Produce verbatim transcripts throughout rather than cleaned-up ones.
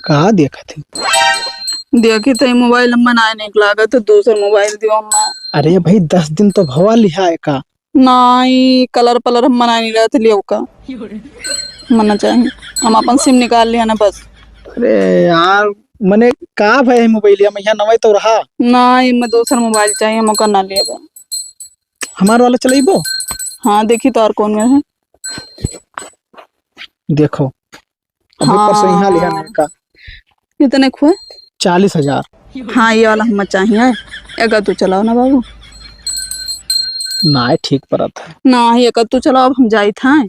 का देखत है? देखी तो ई मोबाइल हम्मा नाय निक लागत, तो दूसर मोबाइल दियो हम्मा। अरे भाई, दस दिन तो भवा लिहा है का? नाई, कलर पलर हम्मा नाय निक लागत, लियो का? मना चाही, हम अपन सिम निकाल लिहा ना बस। अरे यार, मने का भय है मोबाइलिया में, यहाँ नवे तो रहा। नाई, मैं दूसर मोबाइल चाही, हम ओकर ना लेबे। हमार वाला चलइबो? हाँ, देखी तो और कौन में है। देखो, अभी हाँ। परसों यहाँ लिहा ना का। कितने खुए? चालीस हजार। हाँ, ये वाला हम्मा चाहिए। एका तू चलाओ ना बाबू। नाय, ठीक परत है। नाहीं, एका तू चलाओ, अब हम जाइत हैं।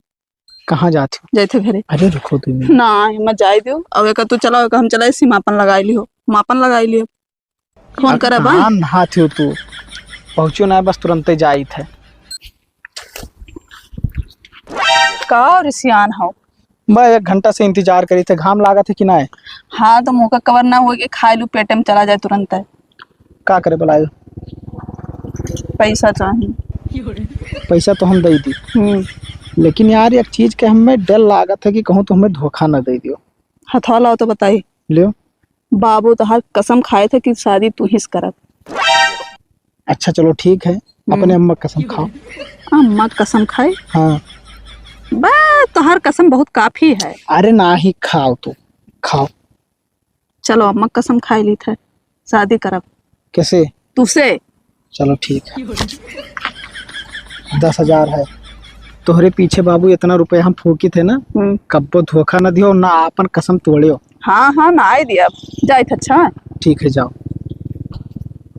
कहाँ जात हो? जाइत है घरे। अरे रुको दो मिनट। नाहीं, मत जाए दियो। अब एका तू चलाओ, एका हम चलाए, सिम आपन लगाई लिहो। हम आपन लगाई लिहो। फोन अरे करब, हाँ? कहाँ नहात हो तू? पहुँचो ना, बस तुरंते जाइत है। का रिसियान हो? बस एक घंटा से इंतजार करी थे, घाम लागत है कि ना? हाँ, तो मुँह का कवर ना हो के खाए लू, पेटे में चला जाए तुरंत है। का करे बुलाए? पैसा चाही। पैसा तो हम दे दी, हम्म। लेकिन यार, एक चीज के हमें डर लागत है कि कहूँ तो हमें धोखा न दे दियो। हथवा लाओ तो बताई। लियो। बाबू तोहार कसम खाए थे कि शादी तू ही से करब। अच्छा, चलो ठीक है, हम्म। अपने अम्मा कसम खाओ। अम्मा कसम खाए? हाँ। बा, तोहार कसम बहुत काफी है। अरे ना ही खाओ तू, खाओ। चलो, अम्मा कसम खाए ली थे, शादी करब। कैसे? तुसे। चलो ठीक है। दस हजार है। तोहरे पीछे बाबू इतना रुपया हम फूकी थे ना, हम्म। कब्बो धोखा न दियो, ना आपन कसम तोड़ियो। हाँ, हाँ, ना आए दिया। जाए थे, अच्छा। ठीक है, जाओ।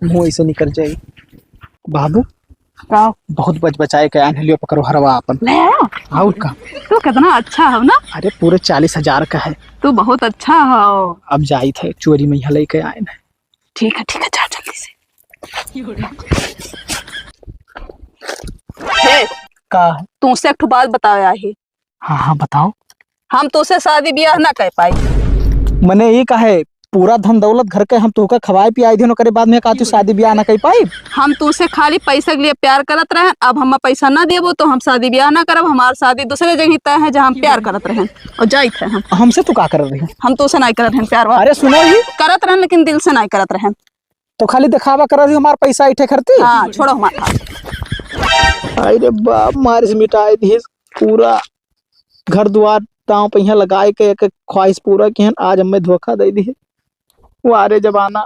मुँह ऐसे निकल जाए। बाबू, का? बहुत बच बचाए के आन लियो, पकड़ो हरवा आपन। ले आओ। और का? तू कितना अच्छा हो ना। अरे, पूरे चालीस हजार का है। तू बहुत अच्छा हो। अब जाई थे, चोरी में यहाँ लेके आए ना। ठीक है, ठीक है, जा जल्दी से। हे, का? तुमसे एक ठो बात बतावे आही। हाँ, हाँ, बताओ। हम तोसे शादी ब्याह ना कर पाई। मने ई काहे, पूरा धन दौलत घर के हम तोहका खवाए पियाए देन, ओकरे बाद में का तू शादी ब्याह ना कर पाई? हम तोसे खाली पैसा के लिए प्यार करत रहन, अब हम पैसा ना देबो तो हम शादी ब्याह ना करब। हमार शादी दूसरे जगह तय है जहाँ हम प्यार करत रहन और जाइत है हम। हमसे तू का करत रही? हम तोसे नहीं करत रहन प्यार व्यार। अरे सुनो ही। करत रहन लेकिन दिल से नहीं करत रहन। तो खाली दिखावा करत रही हमार पैसा ऐठे खरती? हाँ, छोड़ो हमार हाथ। आई रे बाप, मारिस मिटाए दिहिस पूरा घर दुआर दांव पहिया लगाए के एक ख्वाहिश पूरा किहन, आज हमें धोखा दे दिहे। वाह रे जमाना।